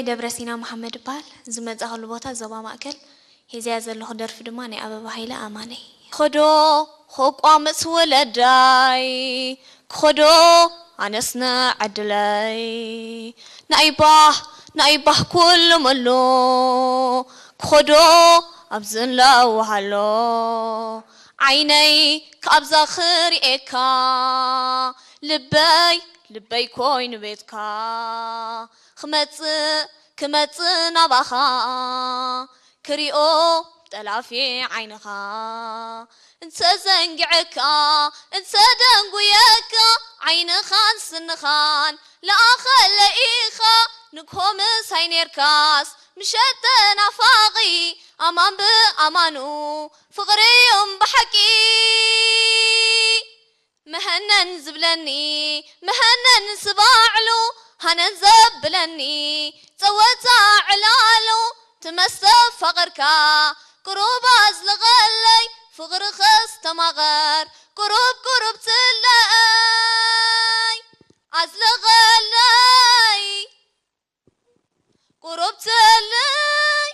ደብረሲና መሓመድ እበሃል። ዝመጻእኩሉ ቦታ ዞባ ማእከል። ሒዘያ ዘለኹ ደርፊ ድማ ናይ ኣበባ ሃይለ ኣማነይ። ክኸዶ ከቋምት ወለዳይ፣ ክኸዶ ኣነስ ንዕድለይ። ናይ ባህ ናይ ባህ ኩሉ መሎ፣ ክኸዶ ኣብዚ እንለውሃሎ። ዓይነይ ካብዛ ክርእየካ፣ ልበይ ልበይ ኮይኑ ቤትካ። ክመጽእ ክመጽእ ናባኻ፣ ክሪኦ ጠላፊ ዓይንኻ። እንተ ዘንግዐካ እንተ ደንጉየካ፣ ዓይንኻን ስንኻን ለኣኸለ ኢኻ። ንግሆ ምሳይ ኔርካስ ምሸት ተናፋቒ፣ ኣማን ብኣማኑ ፍቕሪ እዩም ብሓቂ። መሀነን ዝብለኒ መሀነን ስባዕሉ፣ ሃነን ዘብለኒ ጸወታ ዕላሉ። ትመስተፋቕርካ ቁሩብ ኣዝልቐለይ፣ ፍቕሪ ከስተማቐር ቁሩብ ቁሩብ ትለይ። ኣዝልቐለይ ቁሩብ ትለይ፣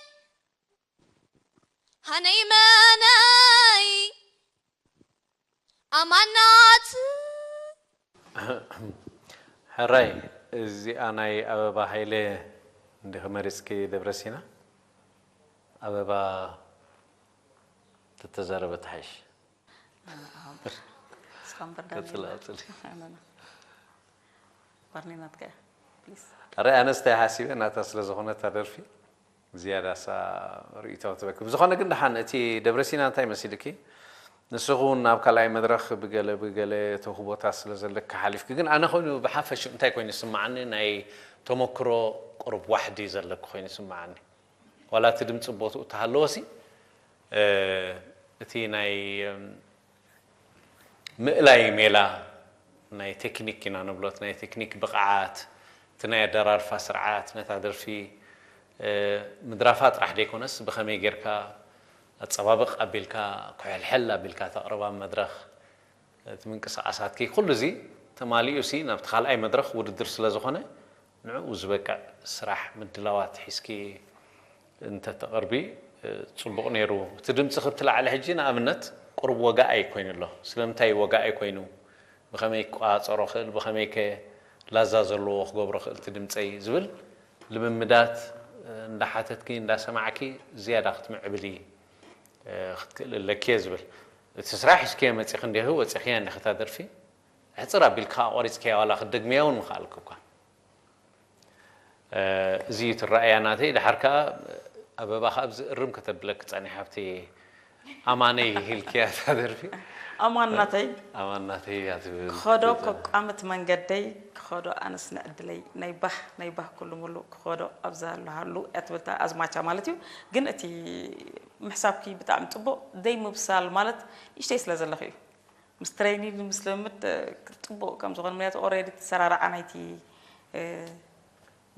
ሃነይ መነይ ኣማናት። ሕራይ፣ እዚኣ ናይ ኣበባ ሃይለ እንዲኺ መሪጽኪ ደብረሲና? ኣበባ ተተዛረበ ትሓይሽ። እስካምበርዳን ቀጽል፣ ቀጽል። ባርኔናትካ እያ ፕሊስ። ኣረ ኣነስ እንታይ ሓሲበ ናታ ስለ ዝኾነት እታ ደርፊ ዝያዳ እሳ ርእይቶ ትበኪ። ብዝኾነ ግን ደሓን እቲ ደብረሲና እንታይ መሲልኪ? ንስኺ እውን ናብ ካልኣይ መድረኽ ብገለ ብገለ ተውህቦታት ስለ ዘለኪ ሓሊፍኪ። ግን ኣነ ኮይኑ ብሓፈሽኡ እንታይ ኮይኑ ይስምዓኒ ናይ ተመክሮ ቁሩብ ዋሕዲ ዘለኪ ኮይኑ ይስምዓኒ። ዋላ እቲ ድምፂ ቦትኡ ተሃለወሲ እቲ ናይ ምእላይ ሜላ ናይ ቴክኒክ ኢና ንብሎ፣ እቲ ናይ ቴክኒክ ብቕዓት፣ እቲ ናይ ኣደራርፋ ስርዓት፣ ነታ ደርፊ ምድራፋ ጥራሕ ደይኮነስ ብኸመይ ጌርካ ኣጸባብቕ ኣቢልካ፣ ኩሕልሕል ኣቢልካ ተቕርባ ኣብ መድረኽ፣ እቲ ምንቅስቓሳትኪ ኩሉ እዚ ተማሊኡ ሲ ናብቲ ካልኣይ መድረኽ ውድድር ስለ ዝኾነ ንዕኡ ዝበቅዕ ስራሕ ምድላዋት ሒዝኪ እንተተቕርቢ ጽቡቕ ነይሩ። እቲ ድምጺ ክብቲ ላዕሊ ሕጂ ንኣብነት ቁሩብ ወጋኣይ ኮይኑ ኣሎ። ስለምንታይ ወጋኣይ ኮይኑ? ብኸመይ ክቋጸሮ ክእል? ብኸመይከ ላዛ ዘለዎ ክገብሮ ክእል እቲ ድምጸይ ዝብል ልምምዳት እንዳሓተትኪ እንዳሰማዕኪ ዝያዳ ክትምዕብሊ ክትክእሊ ኣለኪ እየ ዝብል። እቲ ስራሕ ሒዝክዮ መጺኺ እንዲኺ ወጺኽያ እንዲኺ እታ ደርፊ ሕጽር ኣቢልኪ ከኣ ቆሪጽክያ ዋላ ክትደግምያ እውን ምኸኣልኪ እኳ። እዚ እዩ እቲ ኣረኣእያ ናተይ። ድሓር ከኣ ኣበባ ከኣ ኣብዚ እርም ከተብለኪ ጸኒሓ ኣብቲ ኣማነይ ኢልክያ እታ ደርፊ። ኣማን ናተይ ኣማን ናተይ እያ ትብል። ክኸዶ ከቋምት መንገደይ ክኸዶ ኣነስ ንዕድለይ ናይ ባህ ናይ ባህ ኩሉ ሙሉ ክኸዶ ኣብዛ ኣለሃሉ እያ ትብል እታ ኣዝማቻ ማለት እዩ። ግን እቲ ምሕሳብኪ ብጣዕሚ ጽቡቕ ደይ ምብሳል ማለት ንእሽተይ ስለ ዘለኺ እዩ። ምስ ትረይኒን ምስ ልምምድ ጽቡቕ ከም ዝኾነ ምክንያቱ ኦሬዲ እቲ ሰራርዓ ናይቲ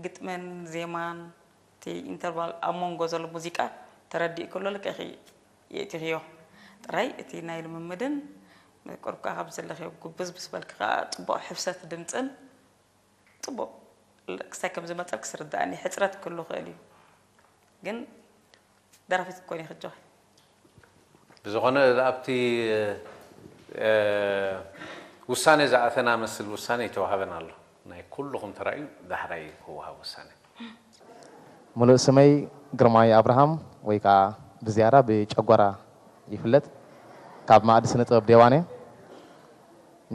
ግጥምን ዜማን እቲ ኢንተርቫል ኣብ መንጎ ዘሎ ሙዚቃ ተረዲእኪ ኣሎ ልክዕኺ የእቲኽዮ ጥራይ እቲ ናይ ልምምድን ቁሩብ ከዓ ካብ ዘለኽዮ ጉብዝ ምስ በልኪ ከዓ ፅቡቕ ሕፍሰት ድምፅን ፅቡቕ ክሳይ ከም ዝመፀልኪ ስርዳእኒ ሕፅረት ክህሉ ይኽእል እዩ ግን ደራፊት ክትኮኒ ከጆኺ ብዝኾነ ኣብቲ ውሳኔ ዝኣተና መስል ውሳኔ ይተዋህበን ኣሎ ናይ ኩልኹም ተራእዩ ዳሕራይ ክወሃብ ውሳኔ ሙሉእ ስመይ ግርማይ ኣብርሃም ወይ ከዓ ብዝያዳ ብጨጓራ ይፍለጥ ካብ ማእዲ ስነ ጥበብ ዴዋን እየ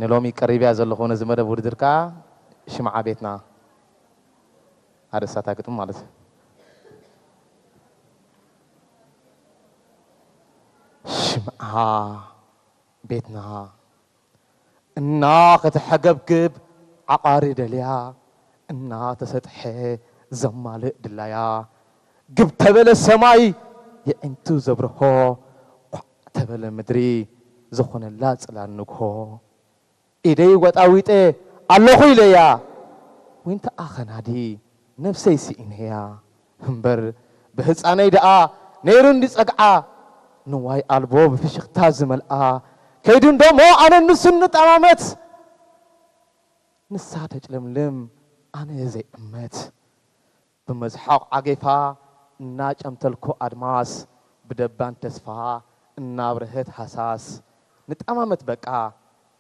ንሎሚ ቀሪብያ ዘለኹ ነዚ መደብ ውድድር ከዓ ሽምዓ ቤትና ኣርእስታ ግጥም ማለት እዩ ሽምዓ ቤትና እናኸተሐገብግብ ዓቓሪ ደልያ እናተሰጥሐ ዘማልእ ድላያ ግብ ተበለ ሰማይ የዒንቱ ዘብርሆ ኳዕ ተበለ ምድሪ ዝኾነላ ጽላል ንግሆ ኢደይ ወጣዊጠ ኣለኹ ኢለያ ዊንታ ኣኸናዲ ነብሰይ ስኢነያ እምበር ብህፃነይ ደኣ ነይሩ እንዲ ፀግዓ ንዋይ ኣልቦ ብፍሽኽታ ዝመልኣ ከይዱ እንዶሞ ኣነ ንሱ ንጠማመት ንሳ ተጭልምልም ኣነ ዘይእመት ብመዝሓቕ ዓጌፋ እናጨምተልኩ ኣድማስ፣ ብደባን ተስፋ እናብረሀት ሃሳስ፣ ንጠማመት በቃ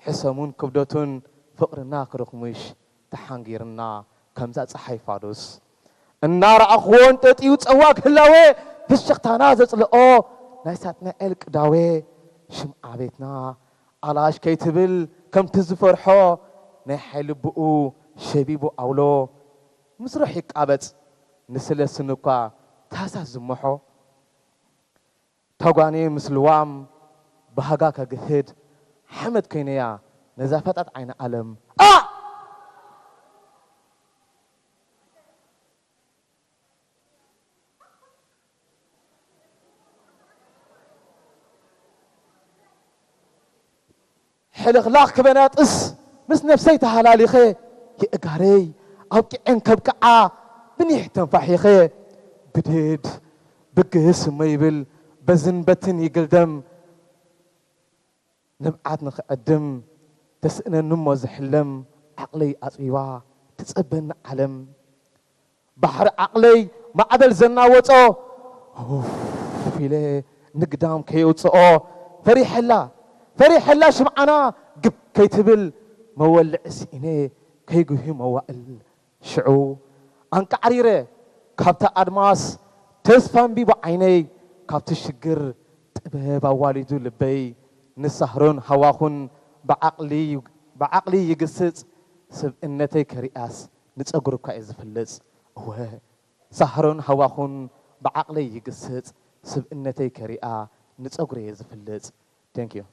ሕሰሙን ክብደቱን ፍቕርና ክርኽሙሽ ተሓንጊርና ከምዛ ጸሓይ ፋዱስ። እናረኣኽዎ እንጠጥዩ ጸዋግ ህላዌ ፍሽኽታና ዘጽልኦ ናይ ሳጥናኤል ቅዳዌ ሽምዓ ቤትና ኣላሽ ከይትብል ከምቲ ዝፈርሖ ናይ ሓይሊ ብኡ ሸቢቡ ኣውሎ ምስርሕ ይቃበጽ ንስለ ስንኳ ታህሳስ ዝመሖ ተጓኔ ምስ ልዋም ባህጋ ከግህድ ሓመድ ኮይነያ ነዛ ፈጣጥ ዓይኒ ዓለም ኣ ሕልኽላኽ ክበናጥስ ምስ ነፍሰይ ተሃላሊኸ የእጋረይ ኣብቂዐን ከብቅዓ ብኒሕ ተንፋሒኸ ብድድ ብግስ እሞ ይብል በዝን በትን ይግልደም ንብዓት ንኽዕድም ተስእነኒ እሞ ዝሕለም ዓቕለይ ኣጽቢባ ትጸበኒ ዓለም ባሕሪ ዓቕለይ ማዕበል ዘናወጾ ኡፍ ኢለ ንግዳም ከየውጽኦ ፈሪሐላ ፈሪሐላ ሽምዓና ግብ ከይትብል መወልዒ ስኢነ ከይጉሂ መዋእል ሽዑ ኣንቃዕሪረ ካብታ ኣድማስ ተስፋ ኣንቢቡ ዓይነይ ካብቲ ሽግር ጥበብ ኣዋሊዱ ልበይ ንሳህሮን ሃዋኹን ብዓቕሊ ይግስጽ ስብእነተይ ከሪኣስ ንጸጉሪ እኳ እየ ዝፍልጽ እወ ሳህሮን ሃዋኹን ብዓቕለይ ይግስጽ ስብእነተይ ከሪኣ ንጸጉሪ እየ ዝፍልጽ Thank you.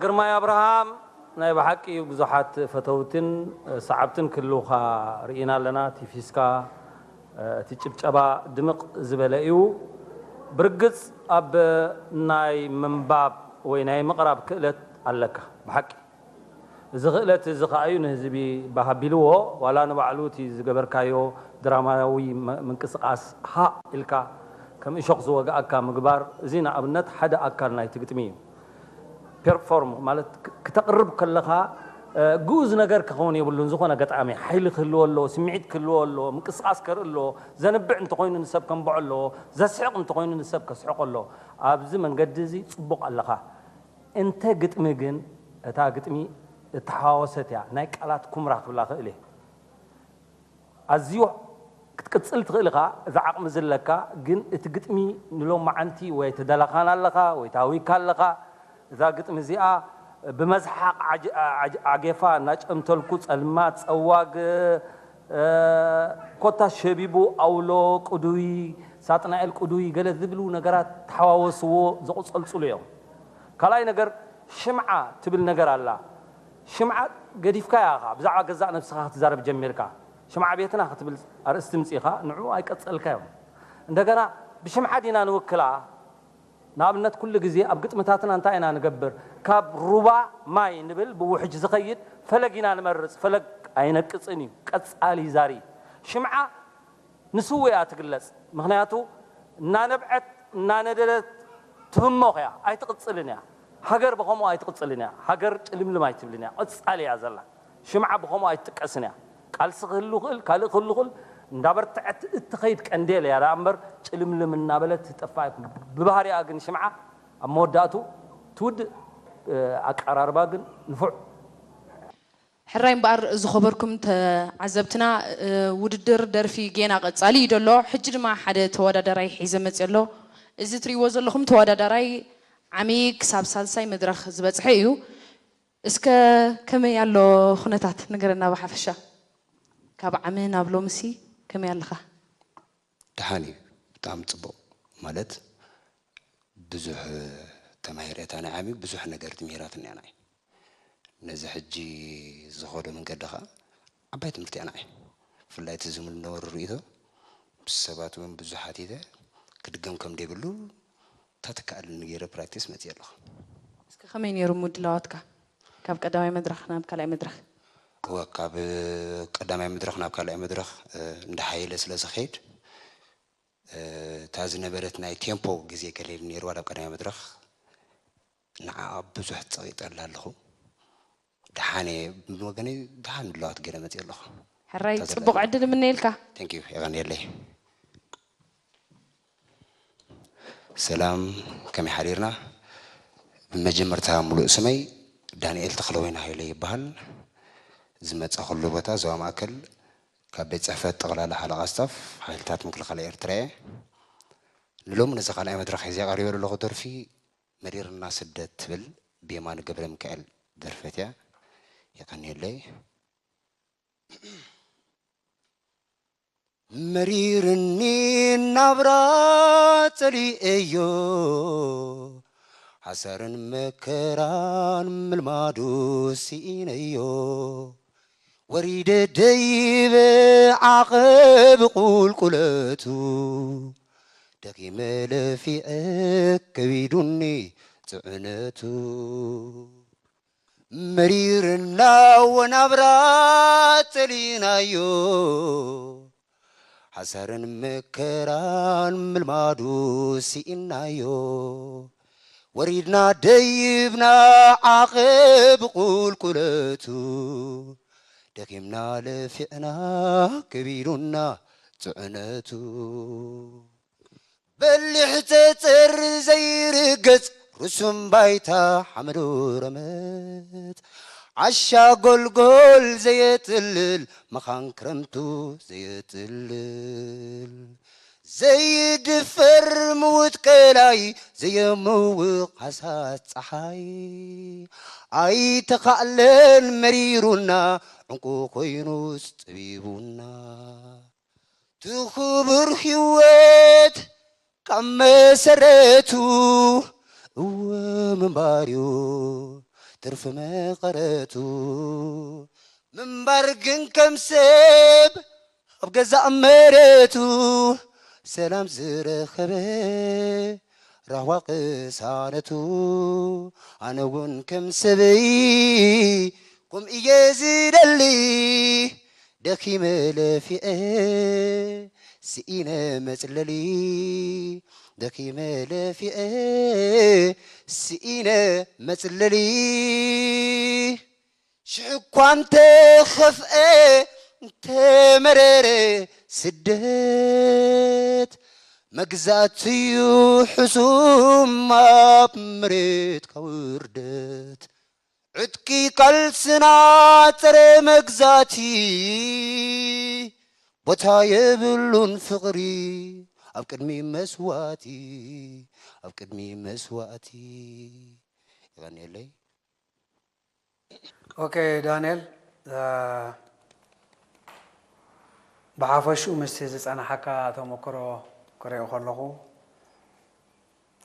ግርማይ ኣብርሃም ናይ ብሓቂ ብዙሓት ፈተውትን ሰዓብትን ክህልውኻ ርኢና ኣለና። እቲ ፊስካ እቲ ጭብጨባ ድምቕ ዝበለ እዩ። ብርግጽ ኣብ ናይ ምንባብ ወይ ናይ ምቕራብ ክእለት ኣለካ ብሓቂ። እዚ ክእለት እዚ ከኣ እዩ ንህዝቢ ባህ ኣቢልዎ፣ ዋላ ንባዕሉ እቲ ዝገበርካዮ ድራማዊ ምንቅስቓስ ሃእ ኢልካ ከም እሾኽ ዝወግኣካ ምግባር፣ እዚ ንኣብነት ሓደ ኣካል ናይቲ ግጥሚ እዩ። ፐርፎርም ማለት ክተቕርብ ከለኻ ግኡዝ ነገር ክኸውን የብሉን። ዝኾነ ኣጋጣሚ ሓይሊ ክህልዎ ኣለዎ፣ ስምዒት ክህልዎ ኣለዎ፣ ምንቅስቓስ ከርኢ ኣለዎ፣ ዘንብዕ እንተኾይኑ ንሰብ ከንብዖ ኣለዎ፣ ዘስሕቕ እንተኾይኑ ንሰብ ከስሕቖ ኣለዎ። ኣብዚ መንገዲ እዚ ጽቡቕ ኣለኻ። እንተ ግጥሚ ግን እታ ግጥሚ እተሓዋወሰት እያ፣ ናይ ቃላት ኩምራ ክብላ እኽእል እየ። ኣዝዩ ክትቅጽል ትኽእል ኢኻ፣ እዚ ዓቕሚ እዚ ኣለካ፣ ግን እቲ ግጥሚ ንሎማዓንቲ ወይ ኣይተዳለኻን ኣለኻ ወይ ተሃዊካ ኣለኻ። እዛ ግጥሚ እዚኣ ብመስሓቕ ዓጌፋ እናጨምተልኩ ጸልማት፣ ጸዋግ፣ ኮታ ሸቢቡ ኣውሎ ቅዱይ፣ ሳጥናኤል ቅዱይ ገለ ዝብሉ ነገራት ተሓዋወስዎ ዘቑጸልጽሉ እዮም። ካልኣይ ነገር ሽምዓ ትብል ነገር ኣላ። ሽምዓ ገዲፍካያ ኢኻ፣ ብዛዕባ ገዛእ ነብስኻ ክትዛረብ ጀሚርካ። ሽምዓ ቤትና ክትብል ኣርእስቲ ምጺእኻ፣ ንዕኡ ኣይቀጸልካዮን። እንደገና ብሽምዓ ዲና ንውክላ? ንኣብነት ኩሉ ግዜ ኣብ ግጥምታትና እንታይ ኢና ንገብር? ካብ ሩባ ማይ ንብል ብውሕጅ ዝኸይድ ፈለግ ኢና ንመርጽ። ፈለግ ኣይነቅጽን እዩ፣ ቀጻሊ ዛሪ። ሽምዓ ንስውእ እያ ትግለጽ። ምኽንያቱ እናነብዐት እናነደደት ትህሞኽ እያ፣ ኣይትቕጽልን እያ። ሃገር ብኸምኡ ኣይትቕጽልን እያ። ሃገር ጭልምልም ኣይትብልን እያ፣ ቐጻሊ እያ ዘላ። ሽምዓ ብኸምኡ ኣይትጥቀስን እያ። ቃልሲ ክህሉ ይኽእል፣ ካልእ ክህሉ ይኽእል፣ እንዳበርትዐት እትኸይድ ቀንዴል እያ ደኣ እምበር ጭልምልም እናበለት ትጠፍእ ኣይኮነን። ብባህሪኣ ግን ሽምዓ ኣብ መወዳእቱ ትውድእ፣ ኣቀራርባ ግን ንፉዕ። ሕራይ እምበኣር ዝኸበርኩም ተዓዘብትና ውድድር ደርፊ ጌና ቀጻሊ እዩ ደሎ። ሕጂ ድማ ሓደ ተወዳዳራይ ሒዘ መጽየ ኣሎ። እዚ ትሪእዎ ዘለኹም ተወዳዳራይ ዓሚ ክሳብ ሳልሳይ መድረኽ ዝበጽሐ እዩ። እስከ ከመይ ኣሎ ኩነታት ንገረና ብሓፈሻ። ካብ ዓሚ ናብ ሎምሲ ከመይ ኣለኻ? ደሓን እዩ ብጣዕሚ ፅቡቕ ማለት ብዙሕ ተማሂረ እታ ናይ ዓሚ ብዙሕ ነገር ትምሂራትኒ እያ ንዓይ ነዚ ሕጂ ዝኸዶ መንገዲ ኸዓ ዓባይ ትምህርቲ እያ ንዓይ ብፍላይ እቲ ዝምነበሩ ርእይቶ ምስ ሰባት እውን ብዙሕ ሓቲተ ክድገም ከም ዘይብሉ እታ ትከኣለኒ ገይረ ፕራክቲስ መፅየ ኣለኹ። እስከ ከመይ ነይሩ ምድላዋትካ ካብ ቀዳማይ መድረኽ ናብ ካልኣይ መድረኽ? እወ ካብ ቀዳማይ መድረኽ ናብ ካልኣይ መድረኽ እንዳሓየለ ስለ ዝኸይድ እታ ዝነበረት ናይ ቴምፖ ግዜ ገለ ኢሉ ነይርዋ ኣብ ቀዳማይ መድረኽ። ንዓኣ ብዙሕ ጸቒጠላ ኣለኹ። ደሓን እየ፣ ብወገነይ ደሓን ምድላዋት ገይረ መፅእ ኣለኹ። ሕራይ፣ እታ ዘላ ጽቡቕ ዕድል እምነየልካ። Thank you፣ የቐንየለይ። ሰላም፣ ከመይ ሓዲርና? ብመጀመርታ፣ ሙሉእ ስመይ ዳንኤል ተኽለወይኒ ሃይለ ይበሃል። ዝመጻኹሉ ቦታ ዞባ ማእከል፣ ካብ ቤት ጽሕፈት ጠቕላላ ሓለቓ ስታፍ ሓይልታት ምክልኻል ኤርትራ እየ። ንሎሚ ነዚ ካልኣይ መድረኽ ሒዘ ቀሪበ ዘለኹ ደርፊ መሪርና ስደት ትብል ብየማነ ገብረሚካኤል ዝደርፈት እያ። የቐንየለይ። መሪርኒ ናብራ ጸሊኤዮ፣ ሓሳርን መከራን ምልማዱ ስኢነዮ። ወሪደ ደይበ ዓቐብ ቁልቁለቱ፣ ደኺመ ለፊዐ ከቢዱኒ ጽዕነቱ። መሪርና ወናብራ ጸሊናዮ፣ ሓሳርን መከራን ምልማዱ ስኢናዮ። ወሪድና ደይብና ዓቐብ ቁልቁለቱ፣ ደኺምና ለፊዕና ከቢዱና ጽዕነቱ። በሊሕ ጸጸር ዘይርገጽ ርሱም ባይታ ሓመዱ ረመጽ፣ ዓሻ ጎልጎል ዘየጥልል መኻን ክረምቱ ዘየጥልል፣ ዘይድፈር ምውት ቀላይ ዘየምውቕ ሃሳስ ጸሓይ፣ ኣይተኻእለን መሪሩና ዕንቁ ኮይኑስ ጸቢቡና። ትኽቡር ህይወት ካብ መሰረቱ እወ ምንባርዩ ትርፊ መቐረቱ። ምንባር ግን ከም ሰብ ኣብ ገዛእ መሬቱ ሰላም ዝረኸበ ራህዋ ቅሳነቱ። ኣነ እውን ከም ሰበይ ቁም እየ ዝደሊ፣ ደኺመ ለፊዐ ስኢነ መጽለሊ፣ ደኺመ ለፊዐ ስኢነ መጽለሊ። ሽሕ እኳ እንተኸፍኤ እንተመረረ ስደት፣ መግዛእቲ እዩ ሕሱም ኣብ መሬት ካብ ውርደት። ዕጥቂ ቃልስና ጸረ መግዛእቲ፣ ቦታ የብሉን ፍቕሪ ኣብ ቅድሚ መስዋእቲ፣ ኣብ ቅድሚ መስዋእቲ። የቐንየለይ። ኦኬ ዳንኤል፣ ብሓፈሽኡ ምስቲ ዝጸናሓካ ተመክሮ ክሪኦ ከለኹ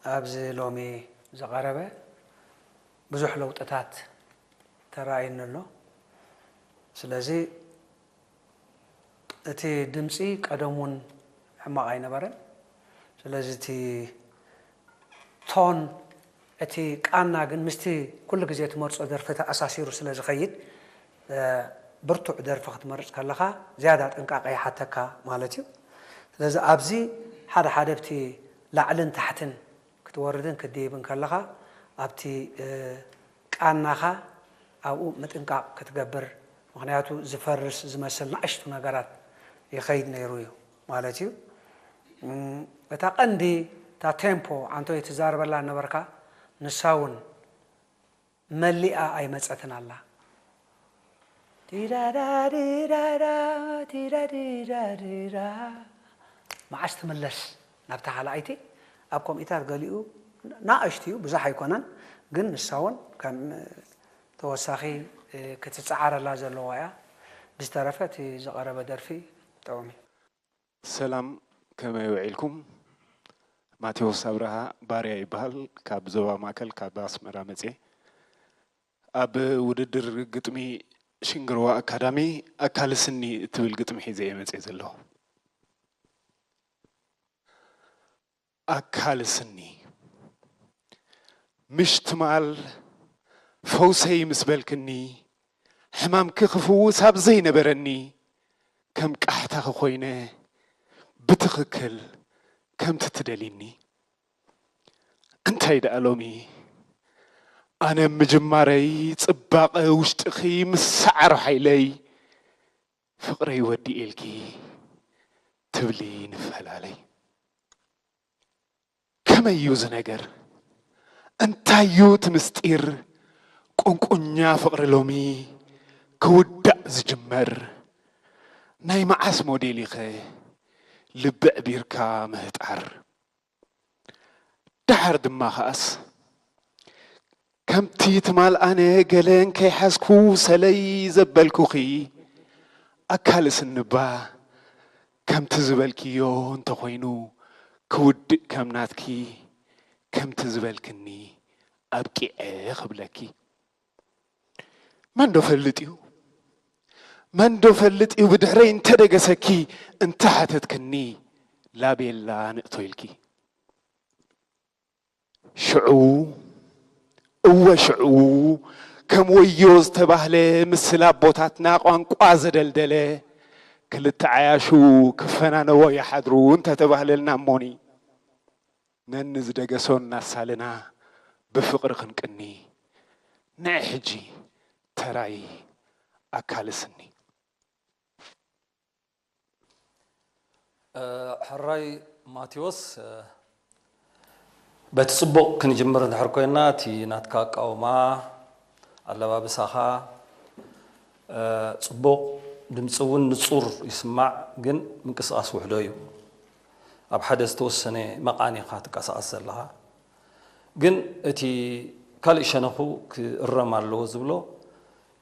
ኣብዚ ሎሚ ዝቐረበ ብዙሕ ለውጥታት ተራእዩኒ ኣሎ። ስለዚ እቲ ድምፂ ቀደም እውን ሕማቕ ኣይነበረን። ስለዚ እቲ ቶን እቲ ቃና ግን ምስቲ ኩሉ ግዜ ትመርጾ ደርፊ ተኣሳሲሩ ስለ ዝኸይድ ብርቱዕ ደርፊ ክትመርጽ ከለኻ ዝያዳ ጥንቃቐ ይሓተካ ማለት እዩ። ስለዚ ኣብዚ ሓደ ሓደ ኣብቲ ላዕልን ታሕትን ክትወርድን ክትድይብን ከለኻ ኣብቲ ቃናኻ ኣብኡ ምጥንቃቕ ክትገብር፣ ምኽንያቱ ዝፈርስ ዝመስል ንኣሽቱ ነገራት ይኸይድ ነይሩ እዩ ማለት እዩ። እታ ቀንዲ እታ ቴምፖ ዓንቶይ ትዛረበላ ነበርካ፣ ንሳ እውን መሊኣ ኣይመጸትን ኣላ። ቲዳዳዲዳዳ፣ ቲዳዲዳዲዳ። መዓስ ትምለስ ናብታ ካልኣይቲ? ኣብ ኮሚታት ገሊኡ ንኣሽቱ እዩ፣ ብዙሕ ኣይኮነን፣ ግን ንሳ እውን ከም ተወሳኺ ክትጸዓረላ ዘለዋ እያ። ብዝተረፈ እቲ ዝቐረበ ደርፊ ጥዑም እዩ። ሰላም፣ ከመይ ውዒልኩም? ማቴዎስ ኣብርሃ ባርያ ይበሃል። ካብ ዞባ ማእከል ካብ ኣስመራ መጽየ። ኣብ ውድድር ግጥሚ ሽንግርዋ ኣካዳሚ ኣካል ስኒ እትብል ግጥሚ ሒዘ እየ መጽየ ዘለኹ። ኣካል ስኒ። ምሽ ትማል ፈውሰይ ምስ በልክኒ፣ ሕማምኪ ክፍውስ ኣብ ዘይነበረኒ፣ ከም ቃሕታኺ ኮይነ ብትኽክል ከምቲ ትደልይኒ። እንታይ ደኣ ሎሚ ኣነ ምጅማረይ ጽባቐ ውሽጥኺ ምስ ሰዓሮ ሓይለይ ፍቕረይ ወዲኤልኪ ትብሊ ንፈላለይ። ከመይ እዩ እዚ ነገር? እንታይ እዩ እቲ ምስጢር? ቁንቁኛ ፍቕሪ ሎሚ ክውዳእ ዝጅመር ናይ መዓስ ሞዴል ኢኸ ልቢ ኣዕቢርካ ምህጣር? ደሓር ድማ ኸኣስ ከምቲ ትማል ኣነ ገለ እንከይሓዝኩ ሰለይ ዘበልኩኺ ኣካል ስንባ ከምቲ ዝበልክዮ እንተኾይኑ ክውድእ ከም ናትኪ ከምቲ ዝበልክኒ ኣብቂዐ ክብለኪ። መን ዶ ፈልጥ እዩ? መን ዶ ፈልጥ እዩ ብድሕረይ እንተደገሰኪ እንተሓተትክኒ ላቤላ ንእቶ ኢልኪ? ሽዑ እወ ሽዑ ከም ወዮ ዝተባህለ ምስል ኣቦታትና ቋንቋ ዘደልደለ ክልተ ዓያሹ ክፈናነዎ ይሓድሩ እንተተባህለልና እሞኒ ነኒ ዝደገሶ እናሳለና ብፍቕሪ ክንቅኒ ንዒ ሕጂ ተራይ ኣካልስኒ። ሕራይ ማቴዎስ፣ በቲ ጽቡቕ ክንጅምር እንድሕር ኮይና፣ እቲ ናትካ ኣቃውማ፣ ኣለባብሳኻ ጽቡቕ፣ ድምጺ እውን ንጹር ይስማዕ፣ ግን ምንቅስቓስ ውሕዶ እዩ። ኣብ ሓደ ዝተወሰነ መቓን ኢኻ ትንቀሳቐስ ዘለኻ። ግን እቲ ካልእ ሸነኹ ክእረም ኣለዎ ዝብሎ፣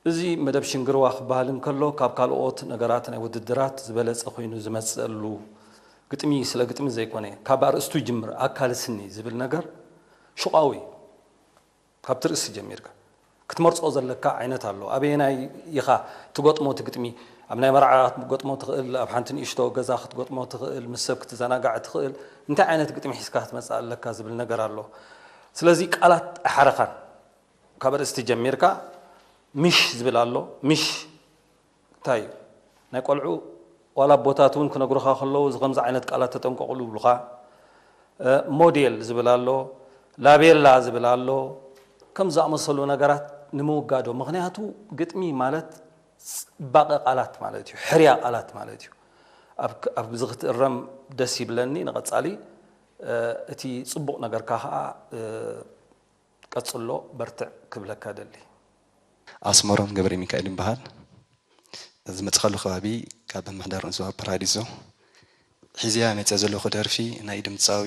እዚ መደብ ሽንግርዋ ክበሃል እንከሎ፣ ካብ ካልኦት ነገራት ናይ ውድድራት ዝበለጸ ኮይኑ ዝመጽኣሉ ግጥሚ፣ ስለ ግጥሚ ዘይኮነ፣ ካብ ኣርእስቱ ይጅምር። ኣካል ስኒ ዝብል ነገር ሹቓዊ እዩ። ካብቲ ርእሲ ጀሚርካ ክትመርጾ ዘለካ ዓይነት ኣሎ። ኣበየናይ ኢኻ ትገጥሞ እቲ ግጥሚ? ኣብ ናይ መርዓ ክትገጥሞ ትኽእል፣ ኣብ ሓንቲ ንእሽቶ ገዛ ክትገጥሞ ትኽእል፣ ምስ ሰብ ክትዘናጋዕ ትኽእል። እንታይ ዓይነት ግጥሚ ሒዝካ ክትመጽእ ኣለካ ዝብል ነገር ኣሎ። ስለዚ ቃላት ኣይሓረኻን። ካብ ኣርእስቲ ጀሚርካ ምሽ ዝብል ኣሎ። ምሽ እንታይ እዩ? ናይ ቆልዑ ዋላ ኣቦታት እውን ክነግሩኻ ከለዉ እዚ ከምዚ ዓይነት ቃላት ተጠንቀቑሉ ይብሉኻ። ሞዴል ዝብል ኣሎ፣ ላቤላ ዝብል ኣሎ። ከም ዝኣመሰሉ ነገራት ንምውጋዶም። ምኽንያቱ ግጥሚ ማለት ጽባቐ ቃላት ማለት እዩ፣ ሕርያ ቃላት ማለት እዩ። ኣብዚ ክትእረም ደስ ይብለኒ። ንቐጻሊ እቲ ጽቡቕ ነገርካ ኸኣ ቀጽሎ፣ በርትዕ ክብለካ እደሊ። ኣስመሮም ገብረሚካኤል ይበሃል። ዝመጽኻሉ ከባቢ ካብ ምምሕዳር ንስዋ ፓራዲዞ። ሒዘያ መጽያ ዘለኹ ደርፊ ናይ ድምጻዊ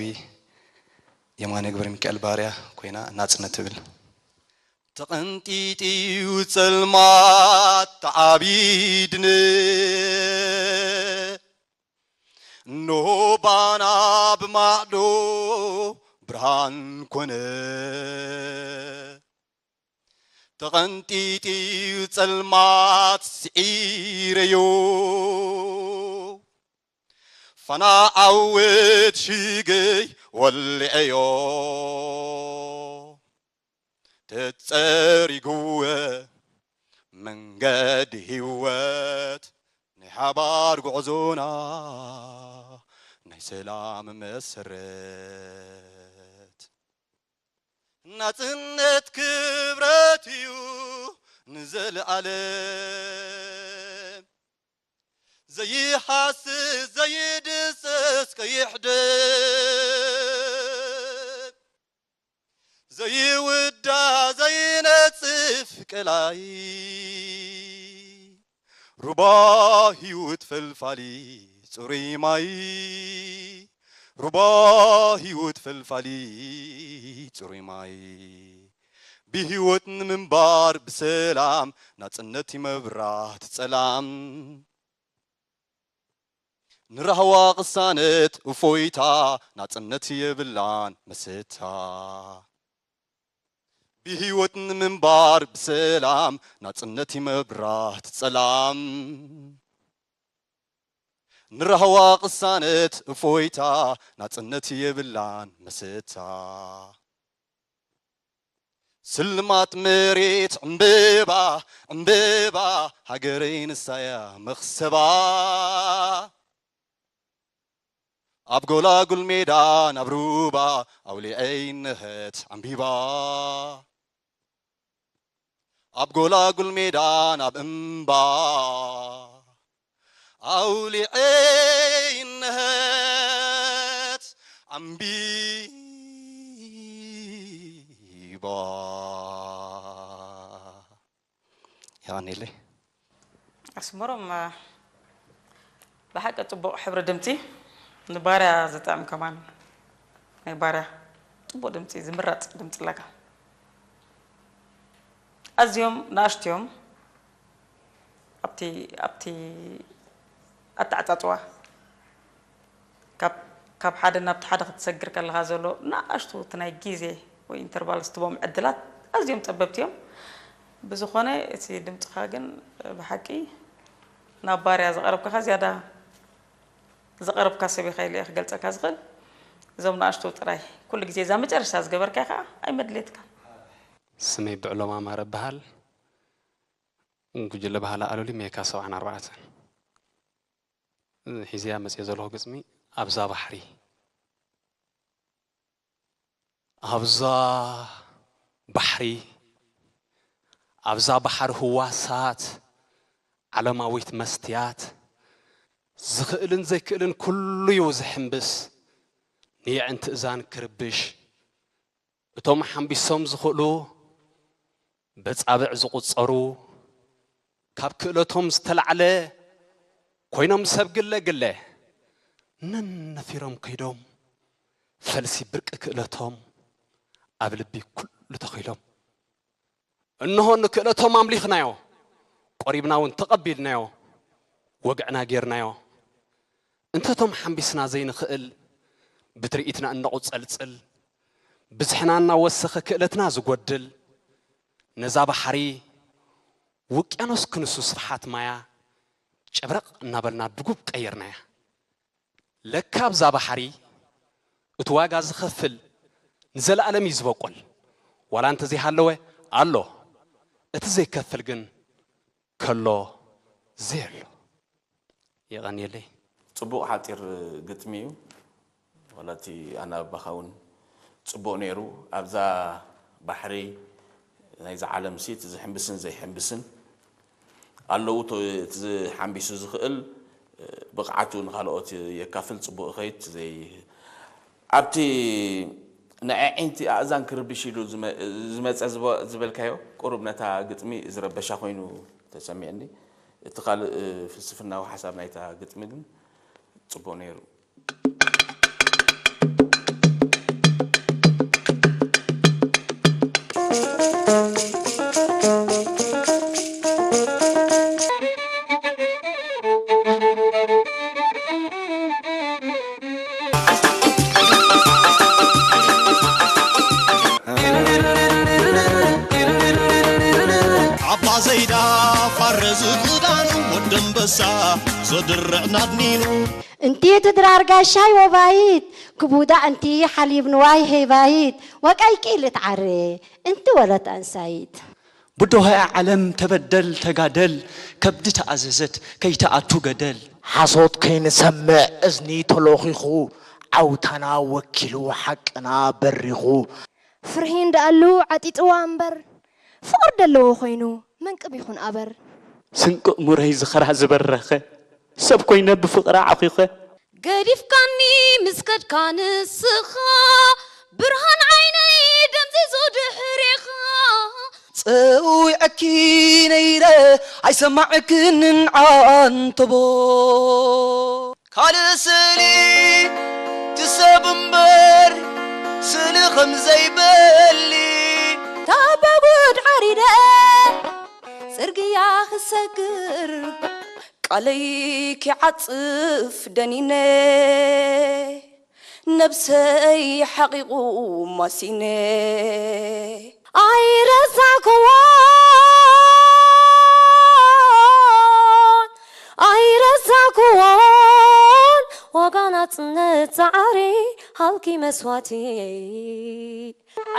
የማነ ገብረሚካኤል ባርያ ኮይና ናጽነት ትብል። ተቐንጢጥዩ ጸልማት ተዓቢድኒ፣ እነሆ ባና ብማዕዶ ብርሃን ኮነ። ተቐንጢጥዩ ጸልማት ስዒረዮ፣ ፋና ዓወት ሽገይ ወሊዐዮ። ተጸሪግወ መንገዲ ህይወት ናይ ሓባር ጉዕዞና ናይ ሰላም መሰረት። ናጽነት ክብረት እዩ ንዘለኣለም ዘይሃስስ ዘይድሰስ ቀይሕ ደም ዘይውዳእ ዘይነጽፍ ቀላይ ሩባ ህይወት ፈልፋሊ ጽሩይ ማይ ሩባ ህይወት ፈልፋሊ ጽሩይ ማይ ብህይወት ንምንባር ብሰላም ናጽነት እዩ መብራት ጸላም ንራህዋ ቅሳነት እፎይታ ናጽነት የብላን መሰታ ብህይወት ንምንባር ብሰላም ናጽነት እዩ መብራት ጸላም ንራህዋ ቅሳነት እፎይታ ናጽነት የብላን መሰታ ስልማት መሬት ዕምበባ ዕምበባ ሃገረይ ንሳያ መኽሰባ ኣብ ጎላጉል ሜዳ ናብ ሩባ ኣውሊዐይ እንሀት ዕምቢባ። ኣብ ጎላጉል ሜዳ ናብ እምባ ኣውሊዐይ እንሀት ዕምቢባ። የቐንየለይ። ኣስመሮም፣ ብሓቂ ጽቡቕ ሕብሪ ድምጺ፣ ንባርያ ዝጥዕም ከማን። ናይ ባርያ ጽቡቕ ድምጺ፣ ዝምረጽ ድምጺ ኣለካ። ኣዝዮም ንኣሽቱ እዮም። ኣብቲ ኣብቲ ኣተዓጻጽዋ ካብ ካብ ሓደ ናብቲ ሓደ ክትሰግር ከለኻ ዘሎ ንኣሽቱ እቲ ናይ ግዜ ወይ ኢንተርቫል ዝትቦም ዕድላት ኣዝዮም ጸበብቲ እዮም። ብዝኾነ እቲ ድምጽኻ ግን ብሓቂ ናብ ባርያ ዝቐረብካኻ ዝያዳ ዝቐረብካ ሰብ ኢኻ ኢለ እየ ክገልጸካ ዝኽእል። እዞም ንኣሽቱ ጥራይ ኩሉ ግዜ እዛ መጨረሽታ ዝገበርካያ ከዓ ኣይመድሌትካን። ስመይ ብዕሎም ኣማረ እበሃል። ጉጅለ ባህሊ ኣሎሊ ሜካ ሰብዓን ኣርባዕተን። ሒዝያ መፅየ ዘለኹ ግጥሚ ኣብዛ ባሕሪ ኣብዛ ባሕሪ ኣብዛ ባሕሪ ህዋሳት ዓለማዊት መስትያት ዝኽእልን ዘይክእልን ኩሉ እዩ ዝሕምብስ ንየዕንቲ እዛን ክርብሽ እቶም ሓምቢሶም ዝኽእሉ በጻብዕ ዝቑጸሩ ካብ ክእለቶም ዝተላዕለ ኮይኖም ሰብ ግለ ግለ ነነፊሮም ከይዶም ፈልሲ ብርቂ ክእለቶም ኣብ ልቢ ኩሉ ተኺሎም እንሆ ንክእለቶም ኣምሊኽናዮ ቆሪብና እውን ተቐቢልናዮ ወግዕና ጌርናዮ እንተቶም ሓምቢስና ዘይንኽእል ብትርኢትና እነቑጸልጽል ብዝሕና እናወሰኸ ክእለትና ዝጎድል ነዛ ባሕሪ ውቅያኖስ ክንሱ ስፍሓት ማያ ጨብረቕ እናበልና ድጉብ ቀይርናያ። ለካ ኣብዛ ባሕሪ እቲ ዋጋ ዝኸፍል ንዘለኣለም እዩ ዝበቁል። ዋላ እንተዘይሃለወ ኣሎ፣ እቲ ዘይከፍል ግን ከሎ ዘየሎ። የቐንየለይ። ጽቡቕ ሓጺር ግጥሚ እዩ። ዋላ እቲ ኣናብባኻ እውን ጽቡቕ ነይሩ። ኣብዛ ባሕሪ ናይዛ ዓለምሲ እቲ ዝሕምብስን ዘይሕምብስን ኣለዉ። እቲ ዝሓምቢሱ ዝኽእል ብቕዓቱ ንኻልኦት የካፍል፣ ጽቡቕ ይኸይድ። ዘይ ኣብቲ ንኣዒንቲ ኣእዛን ክርብሽ ኢሉ ዝመ- ዝመጸ ዝበ- ዝበልካዮ ቁሩብ ነታ ግጥሚ ዝረበሻ ኮይኑ ተሰሚዕኒ። እቲ ካልእ ፍልስፍናዊ ሓሳብ ናይታ ግጥሚ ግን ጽቡቕ ነይሩ። ዓባ ዘይዳ ፋረ ዝኽዳኑ ወደንበሳ ዘድርዕ ናድኒኑ። እንቲት ድራር ጋሻይ ወባይት ክቡዳ እንቲ ሓሊብ ንዋይ ሄባይት ወቀይ ቂል እትዓሬ እንቲ ወለት ኣንሳይት። ብዶሆያ ዓለም ተበደል ተጋደል ከብዲ ተኣዘዘት ከይተኣቱ ገደል። ሓሶት ከይንሰምዕ እዝኒ ተሎኺኹ ዓውታና ወኪሉ ሓቅና በሪኹ። ፍርሂ እንዳኣሉ ዓጢጥዋ እምበር ፍቕሪ ደለዎ ኮይኑ መንቅብ ይኹን ኣበር። ስንቅቕ ሙረይ ዝኸራ ዝበረኸ ሰብ ኮይነ ብፍቕራ ዓኺኸ። ገዲፍካኒ ምስ ከድካ ንስኻ ብርሃን ዓይነይ ደንዚዙ ድሕሬኻ። ጸዊዐኪ ነይረ ኣይሰማዕክንን ዓንተቦ። ካልእ ስእሊ ትሰብ እምበር ስእሊ ከም ዘይበሊ። ታባጉድ ዓሪደ ጽርግያ ክሰግር ቃለይ ክዓጽፍ ደኒነ ነብሰይ ሓቒቑ ማሲነ። ኣይረሳዕኩዎን ኣይረሳዕኩዎን ዋጋ ናጽነት ጻዕሪ ሃልኪ መስዋእቲ።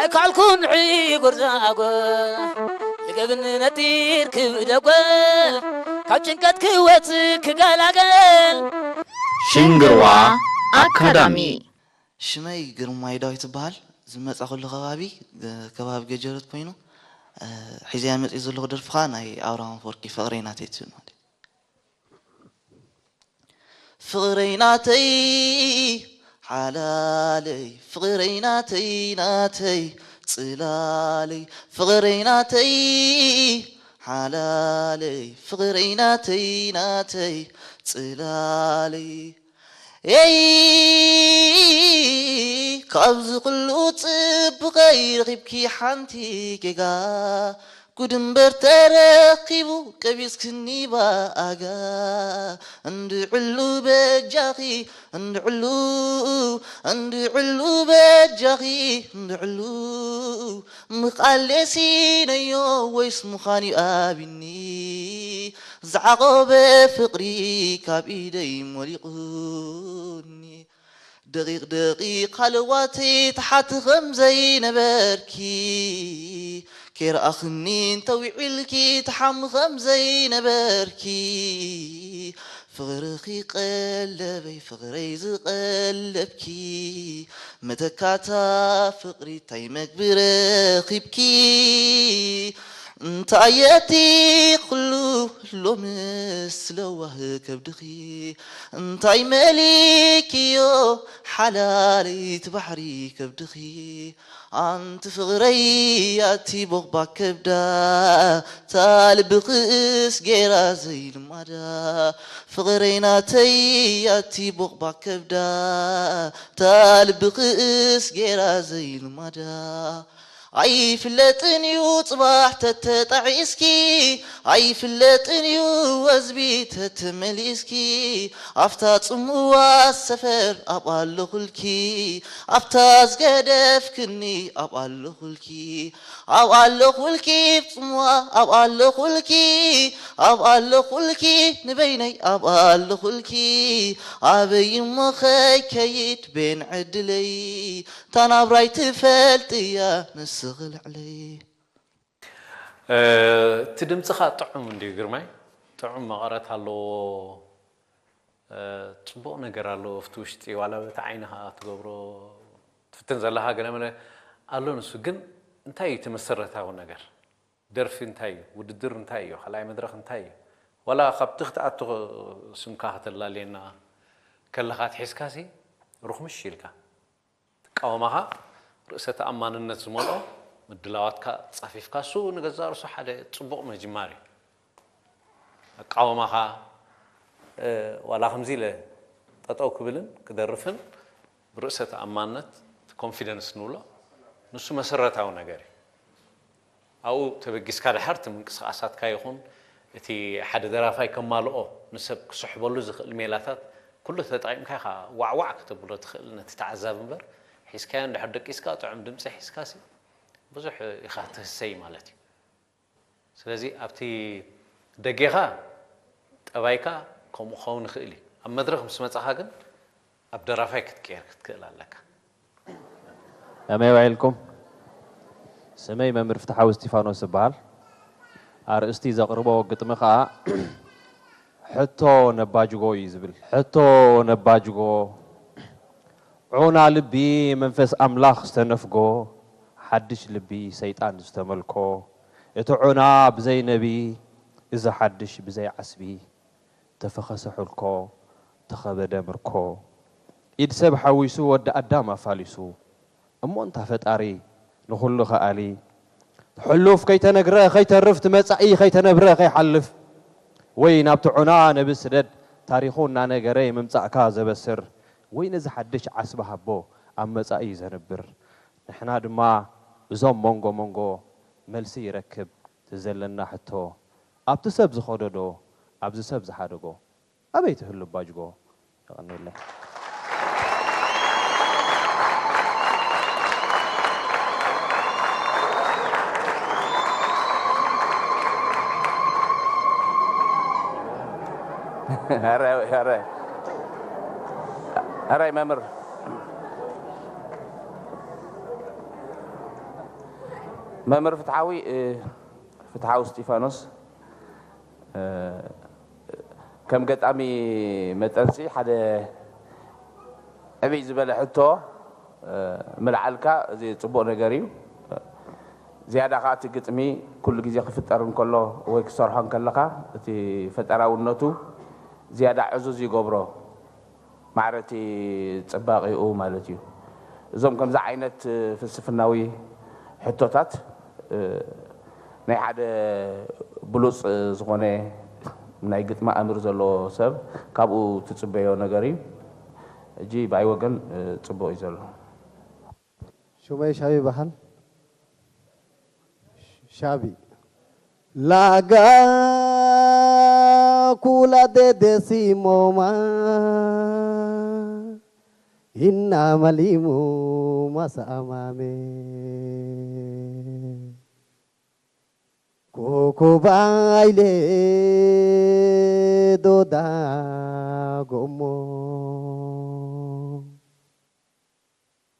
ኣይከኣልኩን ዕጉር ዛጎል ልገብን ነጢር ክብደጎል ካብ ጭንቀት ክወጽእ ክገላገል። ሽንግርዋ ኣካዳሚ። ሽመይ ግርማይ ዳዊት ይበሃል። ዝመጻኹሉ ከባቢ ከባቢ ገጀረት ኮይኑ፣ ሕዝያ መጺእ ዘለኹ ደርፊ ኸኣ ናይ ኣብርሃም ኣፈወርቂ ፍቕረይ ናተይ ትብል ማለት እዩ። ፍቕረይ ናተይ ሓላለይ፣ ፍቕረይ ናተይ ናተይ ጽላለይ፣ ፍቕረይ ናተይ ሓላለይ፣ ፍቕረይ ናተይ ናተይ ጽላለይ። ኤይ ካብዚ ኩሉ ጽቡቐይ ረኺብኪ ሓንቲ ጌጋ፣ ጉድ እምበር ተረኺቡ ቀቢጽክኒ ብኣጋ። እንድዕሉ በጃኺ እንድዕሉ እንድዕሉ በጃኺ እንድዕሉ ምቓሌ ሲነዮ ወይስ ምዃን'ዩ ኣቢኒ ዝዓቖበ ፍቕሪ ካብ ኢደይ ሞሊቑኒ። ደቒቕ ደቒቕ ሃለዋተይ ትሓቲ ከም ዘይነበርኪ፣ ከይረኣኽኒ እንተዊዒልኪ ትሓሚ ከም ዘይነበርኪ፣ ፍቕርኺ ቀለበይ ፍቕረይ ዝቐለብኪ፣ መተካእታ ፍቕሪ እንታይ መግቢ ረኺብኪ? እንታይ እቲ ኩሉ ሎምስ ለዋህ ከብድኺ እንታይ መሊክዮ ሓላለይት ባሕሪ ከብድኺ ኣንቲ ፍቕረይ ኣቲ ቦቕባቕ ከብዳ እታ ልብኽስ ጌራ ዘይልማዳ ፍቕረይ ናተይ ኣቲ ቦቕባቕ ከብዳ እታ ልብኽስ ጌራ ዘይልማዳ ኣይፍለጥን እዩ ጽባሕ ተተጣዒስኪ ኣይፍለጥን እዩ ወዝቢ ተተመሊስኪ ኣብታ ጽምዋ ሰፈር ኣብ ኣለኹልኪ ኣብታ ዝገደፍክኒ ኣብ ኣለኹልኪ ኣብ ኣለኹልኪ ጽምዋ ኣብ ኣለኹልኪ ኣብ ኣለኹልኪ ንበይነይ ኣብ ኣለኹልኪ ኣበይ እሞ ኸይከይድ ቤን ዕድለይ እታ ናብራይ ትፈልጥያ ንስኺ ልዕለይ። እቲ ድምፅኻ ጥዑም እንድዩ ግርማይ፣ ጥዑም መቐረት ኣለዎ፣ ፅቡቕ ነገር ኣለዎ ኣብቲ ውሽጢ፣ ዋላ በቲ ዓይንኻ ትገብሮ ትፍትን ዘለኻ ገለመለ ኣሎ። ንሱ ግን እንታይ እዩ እቲ መሰረታዊ ነገር? ደርፊ እንታይ እዩ? ውድድር እንታይ እዩ? ካልኣይ መድረኽ እንታይ እዩ? ዋላ ካብቲ ክትኣቱ ስምካ ከተላልየና ከለኻ ኣትሒዝካሲ ርኹምሽ ኢልካ። ትቃወማኻ ርእሰ ተኣማንነት ዝመልኦ ምድላዋትካ ጻፊፍካ እሱ ንገዛእ ርእሱ ሓደ ጽቡቕ መጅማር እዩ። ኣቃወማኻ ዋላ ከምዚ ኢለ ጠጠው ክብልን ክደርፍን ብርእሰ ተኣማንነት ኮንፊደንስ ንብሎ ንሱ መሰረታዊ ነገር እዩ። ኣብኡ ተበጊስካ ድሓር እቲ ምንቅስቃሳትካ ይኹን እቲ ሓደ ደራፋይ ከማልኦ ንሰብ ክስሕበሉ ዝኽእል ሜላታት ኩሉ ተጠቂምካ ኢኻ ዋዕዋዕ ከተብሎ ትኽእል ነቲ ተዓዛቢ እምበር ሒዝካዮ እንድሕር ደቂስካ ጥዑም ድምፂ ሒዝካሲ ብዙሕ ኢኻ ትህሰይ ማለት እዩ። ስለዚ ኣብቲ ደጌኻ ጠባይካ ከምኡ ክኸውን ይኽእል እዩ። ኣብ መድረኽ ምስ መጻኻ ግን ኣብ ደራፋይ ክትቅየር ክትክእል ኣለካ። ከመይ ውዒልኩም? ስመይ መምህር ፍትሓዊ እስጢፋኖስ እበሃል። ኣርእስቲ ዘቕርቦ ግጥሚ ከኣ ሕቶ ነባጅጎ እዩ ዝብል። ሕቶ ነባጅጎ ዑና ልቢ መንፈስ ኣምላኽ ዝተነፍጎ ሓድሽ ልቢ ሰይጣን ዝተመልኮ እቲ ዑና ብዘይ ነቢ እዚ ሓድሽ ብዘይ ዓስቢ ተፈኸሰ ሕልኮ ተኸበደ ምርኮ ኢድ ሰብ ሓዊሱ ወዲ ኣዳም ኣፋሊሱ እሞ እንታ ፈጣሪ ንኹሉ ከኣሊ ሕሉፍ ከይተነግረ ከይተርፍ ትመጻኢ ከይተነብረ ከይሓልፍ ወይ ናብቲ ዑና ነቢ ስደድ ታሪኹ እናነገረ ምምጻእካ ዘበስር ወይ ነዚ ሓድሽ ዓስቢ ሃቦ ኣብ መጻኢ ዘንብር ንሕና ድማ እዞም መንጎ መንጎ መልሲ ይረክብ ትዘለና ሕቶ ኣብቲ ሰብ ዝኸደዶ ኣብዚ ሰብ ዝሓደጎ ኣበይ ትህሉ ባጅጎ? የቐንየለይ። ሕራይ ሕራይ ሕራይ መምህር መምህር ፍትሓዊ ፍትሓዊ እስጢፋኖስ ከም ገጣሚ መጠንሲ ሓደ ዕብይ ዝበለ ሕቶ ምልዓልካ እዚ ጽቡቕ ነገር እዩ። ዝያዳ ከኣ እቲ ግጥሚ ኩሉ ግዜ ክፍጠር እንከሎ ወይ ክሰርሖ እንከለኻ እቲ ፈጠራውነቱ ዝያዳ ዕዙዝ ይገብሮ። ማዕረቲ ጽባቒኡ ማለት እዩ። እዞም ከምዚ ዓይነት ፍልስፍናዊ ሕቶታት ናይ ሓደ ብሉጽ ዝኾነ ናይ ግጥሚ ኣእምር ዘለዎ ሰብ ካብኡ ትጽበዮ ነገር እዩ። ሕጂ ብኣይ ወገን ጽቡቕ እዩ ዘሎ። ሹመይ ሻቢ ይበሃል። ሻቢ ላጋ ኩላ ደደሲሞማ ኢናመሊሙ ማሰኣማሜ ኮኮባይሌ ዶዳ ጎሞ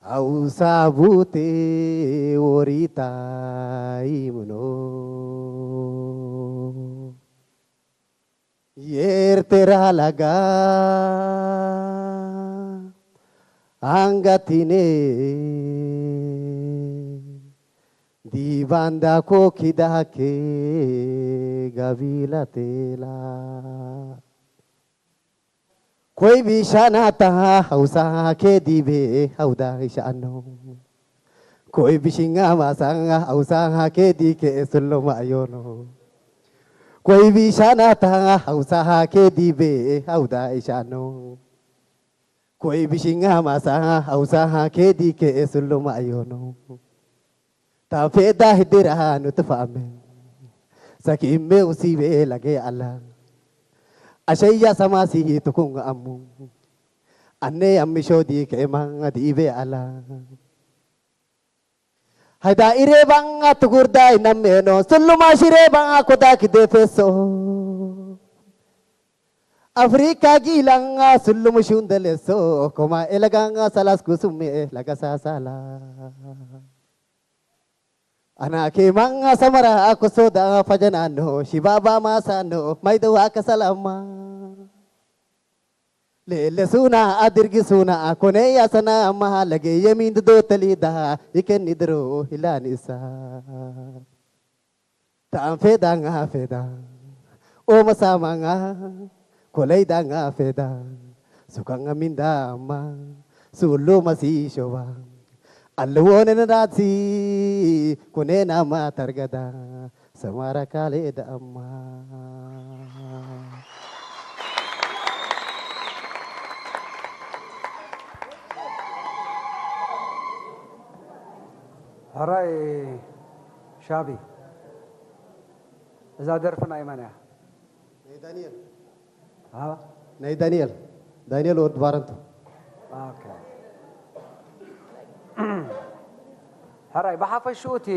ኣውሳቡቴ ወሪታ ይምኖ የኤርትራ ላጋ ኣንጋቲኔ ዲባንዳ ኮኪዳኬ ጋቢላቴላ ኮይቢ ሻናታ ሀውሳ ኬዲቤ ሀውዳ ይሻኖ ኮይቢ ሽኛ ማሳ ሀውሳ ኬዲ ኬስሎ ማዮኖ ኮይቢ ሻናታ ሀውሳ ኬዲቤ ሀውዳ ይሻኖ ኮይቢ ሽኛ ማሳ ሀውሳ ኬዲ ኬስሎ ማዮኖ ታፌዳ ህድራ ኑትፋአመ ሰኪሜ ውሲቤ ላጌ አላ አሸያ ሰማሲ ቱኩን አሙ አኔ አሚሾ ዲኬማ ዲቤ አላ ሃይዳ ኢሬባን ትጉርዳይ ናሜኖ ስሉማ ሽሬባን ኮዳ ክደፈሶ አፍሪካ ጊላን ስሉም ሹንደሌሶ ኮማ ኤለጋን ሰላስኩ ሱሜ ለገሳሳላ Ana ke manga samara ako soda fajana no shibaba masa no mai da wa ka salama lele suna adirgi suna ako ne ya sana mahalage yamin do talida iken nidro hilani sa ta an feda nga feda o masama nga kolai da nga feda suka nga minda ma sulu masi shoba alwone na dati kune na ma targada samara kale da amma ሕራይ ሻቢ እዛ ደርፊ ናይ መን እያ? ናይ ዳንኤል ናይ ዳንኤል ዳንኤል ወዲ ባረንቱ። ሕራይ ብሓፈሽኡ እቲ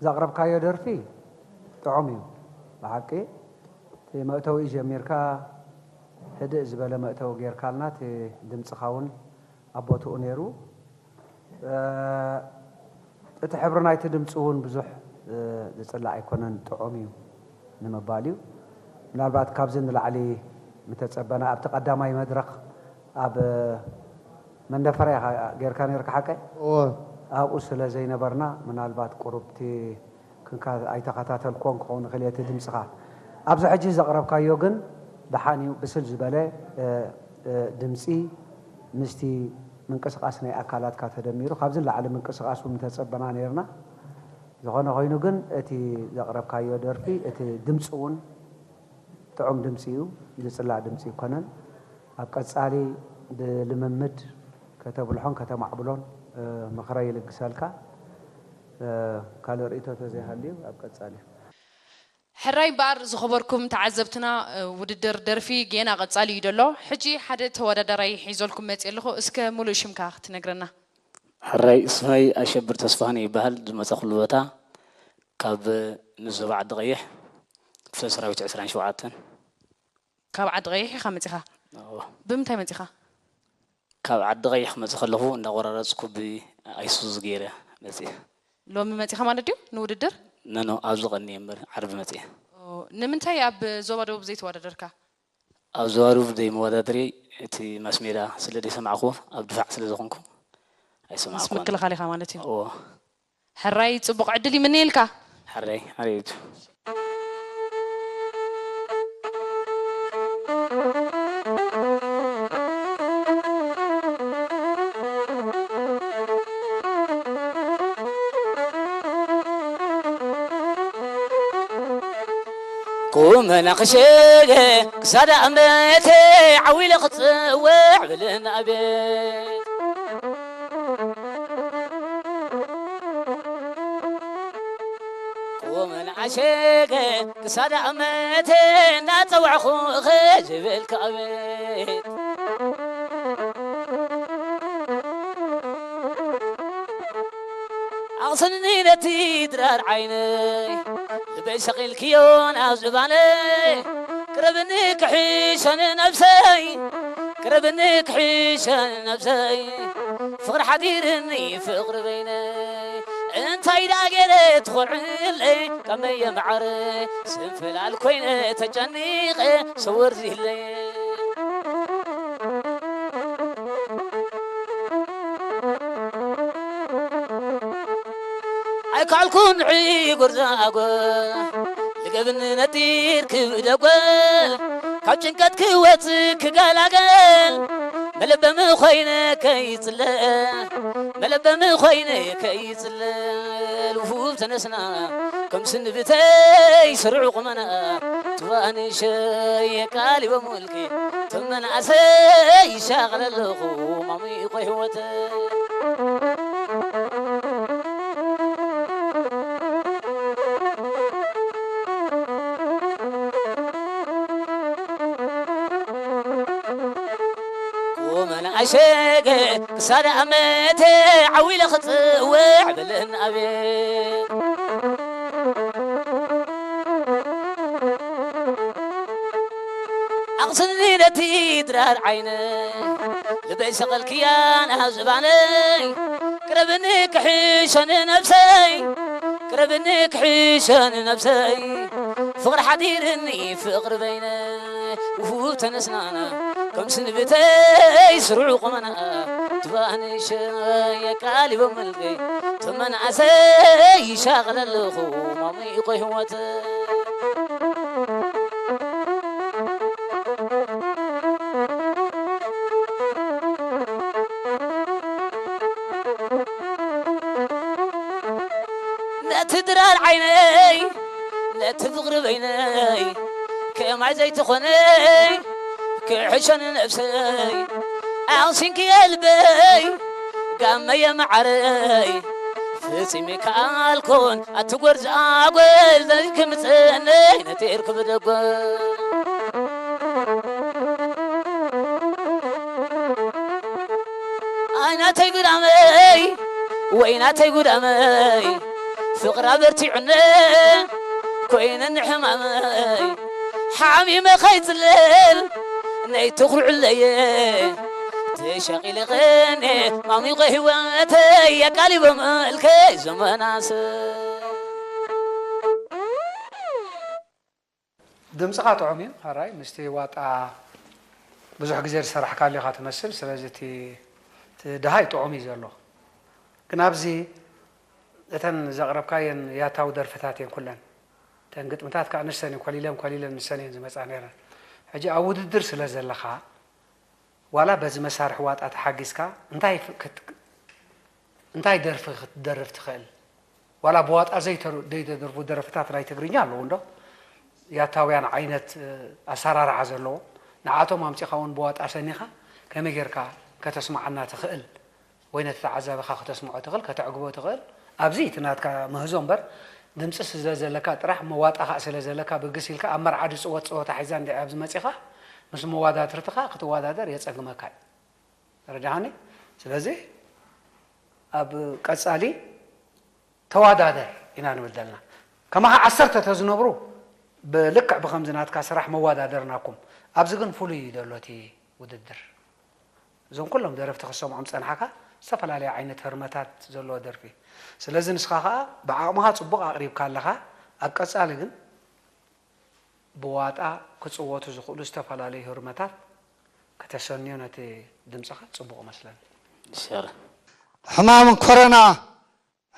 ዘቕረብካዮ ደርፊ ጥዑም እዩ ብሓቂ። እቲ መእተዊ ጀሚርካ ህድእ ዝበለ መእተዊ ጌርካልና፣ እቲ ድምፅኻ እውን ኣብ ቦትኡ ነይሩ። እቲ ሕብሪ ናይቲ ድምፂ እውን ብዙሕ ዝፅላእ ኣይኮነን፣ ጥዑም እዩ ንምባል እዩ። ምናልባት ካብዚ ንላዕሊ ምተፀበና ኣብቲ ቀዳማይ መድረኽ ኣብ መናፈርያ ኢኻ ጌርካ ነይርካ ሓቀይ? እወ። ኣብኡ ስለ ዘይነበርና ምናልባት ቁሩብቲ ክንካ ኣይተኸታተልኩዎን ክኸውን ይኽእል እየ እቲ ድምፅኻ። ኣብዚ ሕጂ ዘቕረብካዮ ግን ደሓን እዩ፣ ብስል ዝበለ ድምፂ ምስቲ ምንቅስቓስ ናይ ኣካላትካ ተደሚሩ ካብዚ ንላዕሊ ምንቅስቓስ እውን ምተፀበና ነይርና። ዝኾነ ኮይኑ ግን እቲ ዘቕረብካዮ ደርፊ እቲ ድምፂ እውን ጥዑም ድምፂ እዩ፣ ዝፅላእ ድምፂ ኣይኮነን። ኣብ ቀፃሊ ብልምምድ ከተብልሖን ከተማዕብሎን ምኽረይ ይልግሰልካ። ካልእ ርእይቶ ተዘይሃልዩ ኣብ ቀፃሊ። ሕራይ እምበኣር ዝኸበርኩም ተዓዘብትና ውድድር ደርፊ ጌና ቀጻሊ እዩ ደሎ። ሕጂ ሓደ ተወዳዳራይ ሒዞልኩም መጽየ ኣለኹ። እስከ ሙሉእ ሽምካ ክትነግረና። ሕራይ ስመይ ኣሸብር ተስፋሁን ይበሃል። ዝመጸኹሉ ቦታ ካብ ንዞባ ዓዲ ቀይሕ ክፍለ ሰራዊት ዕስራን ሸውዓተን። ካብ ዓዲ ቀይሕ ኢኻ መጺኻ? ብምንታይ መጺኻ? ካብ ዓዲ ቀይሕ ክመጽእ ከለኹ እንዳቆራረጽኩ ብ ኣይሱዙ ገይረ መጽየ። ሎሚ መጺኻ ማለት ድዩ ንውድድር? ኖኖ ኣብዚ ቀንየ እምበር ዓርቢ መጽየ። ኦ፣ ንምንታይ ኣብ ዞባ ደቡብ ዘይተወዳደርካ? ኣብ ዞባ ደቡብ ዘይመወዳደሪ እቲ ማስ ሜዳ ስለ ዘይሰማዕኩ ኣብ ድፋዕ ስለ ዝኾንኩ ምስ ኣይሰማዕኩን። ምክልኻል ኢኻ ማለት እዩ። እዎ። ሕራይ ጽቡቕ ዕድል ይምነየልካ። ሕራይ ሓሪት። ቁመና ክሸገ ክሳዳ እምበተ ዓዊለ ክጽውዕ ብልን ኣቤት ቁመና ኣሸገ ክሳዳ እምበተ እናጸዋዕኹ ዝብል ከኣቤት ኣቕስንኒ ነቲ ድራር ዓይነይ ልበይ ሰቒልክዮ ናብ ዝባነይ ቅረብኒ ክሕሸኒ ነብሰይ ቅረብኒ ክሕሸኒ ነብሰይ ፍቕሪ ሓዲርኒ ፍቕሪ በይነይ እንታይ ደኣ ገይረ ትኾርዕለይ ከመየ መዓረ ስንፍላል ኮይነ ተጨኒቐ ሰወር ዝህለየ ኣይከኣልኩን ንዒ ጎርዛጎ ልገብኒ ነጢር ክብደጎ ካብ ጭንቀት ክወጽእ ክገላገል መለበሚ ኮይነ ከይጽለ መለበሚ ኮይነ ከይጽለ ልፉፍ ተነስና ከም ስንብተይ ስሩዕ ቁመና ትባንሸ የቃሊቦም ውልቂ ተመናእሰይ ይሻቕለ ኣለኹ ማሙይ ቆይ ህይወተይ ቁመና ኣሸገ ክሳዳ ኣመተ ዓዊለ ክጽውዕ በለን ኣቤት ኣቕስኒ ነቲ ድራር ዓይነ ልበይ ሰቐልክያ ናብ ዝባነይ ቅረብኒ ክሕሸኒ ነብሰይ ቅረብኒ ክሕሸኒ ነብሰይ ፍቕሪ ሓዲርኒ ፍቕሪ በይነ ውፉ ተነስናና ከም ስንብተይ ስሩዕ ቁመና ትባንሸ የቃሊቦ መልከይ ተመናእሰይ ይሻቕለ ኣለኹ ማሙይ ቆይ ህይወት ነቲ ድራር ዓይነይ ነቲ ፍቕሪ በይነይ ከማይ ዘይትኾነይ ክሕሸኒ ነብሰይ ኣቕሲንክየ ልበይ ጋመየ መዓረይ ፍጺመ ከኣልኩን ኣቲ ጎርዚ ኣጎል ዘይክምጽእነይ ነጢር ክብደጎል ኣይ ናተይ ጉዳመይ ወይ ናተይ ጉዳመይ ፍቕራ በርቲዑነ ኮይነኒ ሕማመይ ሓሚመ ከይጽለል ነይ ትኹርዕለየ ተሻቒለ ቐነ ማሚቆ ህይወተይ ኣቃሊቦ መልከይ ዘመናሰ ድምፅኻ ጥዑም እዩ። ሕራይ ምስቲ ዋጣ ብዙሕ ግዜ ዝሰራሕካሉ ኢኻ ትመስል። ስለዚ እቲ እቲ ድሃይ ጥዑም እዩ ዘሎ። ግን ኣብዚ እተን ዘቕረብካየን ያታዊ ደርፍታት እየን ኩለን። እተን ግጥምታት ከዓ ንሰን እየን ኮሊለን ኮሊለን ንሰን እየን ዝመፃ ነይረን። ሕጂ ኣብ ውድድር ስለ ዘለኻ ዋላ በዚ መሳርሒ ዋጣ ተሓጊዝካ እንታይ እንታይ ደርፊ ክትደርፍ ትኽእል? ዋላ ብዋጣ ዘይተደርፉ ደርፍታት ናይ ትግርኛ ኣለዉ እንዶ ያታውያን ዓይነት ኣሰራርዓ ዘለዎ ንዓቶም ኣምፂኻ እውን ብዋጣ ሰኒኻ ከመይ ጌርካ ከተስምዓና ትኽእል ወይ ነቲ ተዓዛቢኻ ከተስምዖ ትኽእል ከተዕግቦ ትኽእል ኣብዚ እቲ ናትካ ምህዞ እምበር ድምፂ ስለ ዘለካ ጥራሕ እሞ ዋጣ ከዓ ስለ ዘለካ ብግስ ኢልካ ኣብ መርዓ ድፅወት ፀወታ ሒዛ እንዲ ኣብዚ መፂኻ ምስ መዋዳድርትኻ ክትወዳደር የፀግመካ እዩ ተረዳሃኒ ስለዚ ኣብ ቀፃሊ ተዋዳደር ኢና ንብል ዘለና ከማኻ ዓሰርተ ተዝነብሩ ብልክዕ ብከምዚ ናትካ ስራሕ መዋዳደርናኩም ኣብዚ ግን ፍሉይ እዩ ዘሎ እቲ ውድድር እዞም ኩሎም ደረፍቲ ክሰምዖም ዝፀንሓካ ዝተፈላለየ ዓይነት ህርመታት ዘለዎ ደርፊ ስለዚ ንስኻ ከዓ ብዓቕምኻ ፅቡቕ ኣቕሪብካ ኣለኻ ኣብ ቀፃሊ ግን ብዋጣ ክፅወቱ ዝኽእሉ ዝተፈላለዩ ህርመታት ከተሰንዮ ነቲ ድምፅኻ ፅቡቕ መስለን። ይሰር ሕማም ኮረና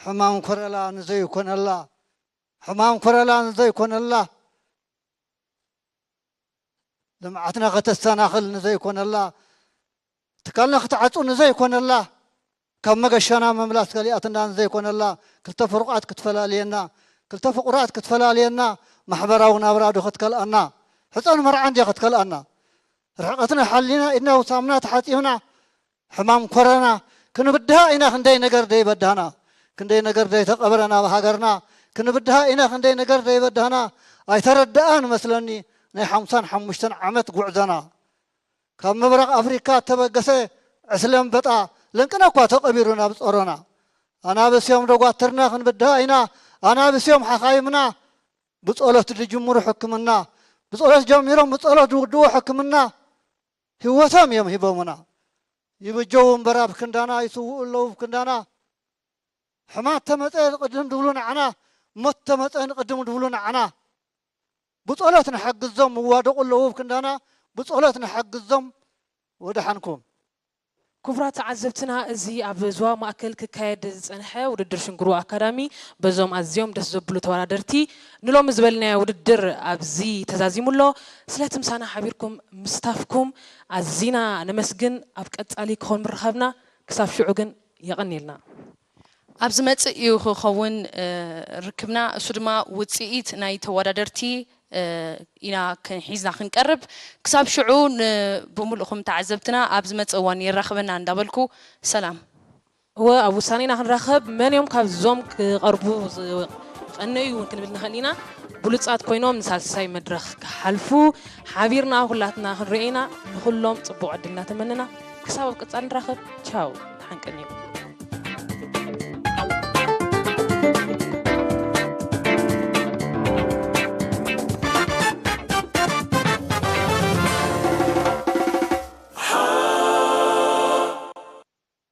ሕማም ኮረላ ንዘይኮነላ ሕማም ኮረላ ንዘይኮነላ ልምዓትና ከተሰናኽል ንዘይኮነላ ትካልና ክትዓፁ ንዘይኮነላ ካብ መገሻና ምምላስ ከሊኣትና ንዘይኮነላ ክልተ ፍሩቓት ክትፈላልየና ክልተ ፍቑራት ክትፈላልየና ማሕበራዊ ናብራ ዶ ክትከልኣና ሕፀን መርዓ እንድያ ክትከልኣና ርሕቐትና ሓሊና ኢድና ውሳምና ተሓፂብና ሕማም ኮረና ክንብድሃ ኢና ክንደይ ነገር ደይበዳህና ክንደይ ነገር ደይተቐበረና ኣብ ሃገርና ክንብድሃ ኢና ክንደይ ነገር ደይበዳህና ኣይተረድኣን መስለኒ ናይ ሓምሳን ሓሙሽተን ዓመት ጉዕዞና ካብ ምብራቕ ኣፍሪካ እተበገሰ ዕስለ ኣንበጣ ለንቅና እኳ ተቐቢሩ ናብ ጸሮና ኣናብስዮም ደጓትርና ክንብድሃ ኢና ኣናብስዮም ሓኻይምና ብጸሎት ዝጅምሩ ሕክምና ብጸሎት ጀሚሮም ብጸሎት ዝውድኡ ሕክምና ህይወቶም እዮም ሂቦምና ይብጀው እምበር ኣብ ክንዳና ይስውኡ ኣለዉ ኣብ ክንዳና ሕማት ተመፀ ዝቕድም ድብሉ ንዓና ሞት ተመፀ ንቕድም ድብሉ ንዓና ብፀሎት ንሓግዞም ይዋደቑ ኣለዉ ኣብ ክንዳና ብፀሎት ንሓግዞም ወደሓንኩም ክቡራት ተዓዘብትና እዚ ኣብ ዞባ ማእከል ክካየድ ዝጸንሐ ውድድር ሽንግሩ ኣካዳሚ በዞም ኣዝዮም ደስ ዘብሉ ተወዳደርቲ ንሎሚ ዝበልናዮ ውድድር ኣብዚ ተዛዚሙ ኣሎ። ስለቲ ምሳና ሓቢርኩም ምስታፍኩም ኣዚና ነመስግን። ኣብ ቀጻሊ ክኾን ምርኻብና ክሳብ ሽዑ ግን የቐንየልና። ኣብ ዝመጽእ እዩ ክኸውን ርክብና እሱ ድማ ውጽኢት ናይ ተወዳደርቲ ኢና ሒዝና ክንቀርብ ክሳብ ሽዑ ብሙሉእኹም ተዓዘብትና ኣብ ዝመጽእ እዋን የራኽበና እንዳበልኩ ሰላም እወ ኣብ ውሳኔና ክንራኸብ መን እዮም ካብዞም ክቐርቡ ዝቐነዩ እውን ክንብል ንኽእል ኢና ብሉፃት ኮይኖም ንሳልሳይ መድረኽ ክሓልፉ ሓቢርና ኩላትና ክንርኤና ንኹሎም ፅቡቕ ዕድል እናተመነና ክሳብ ኣብ ቀፃል ንራኸብ ቻው ሓንቀን እዩ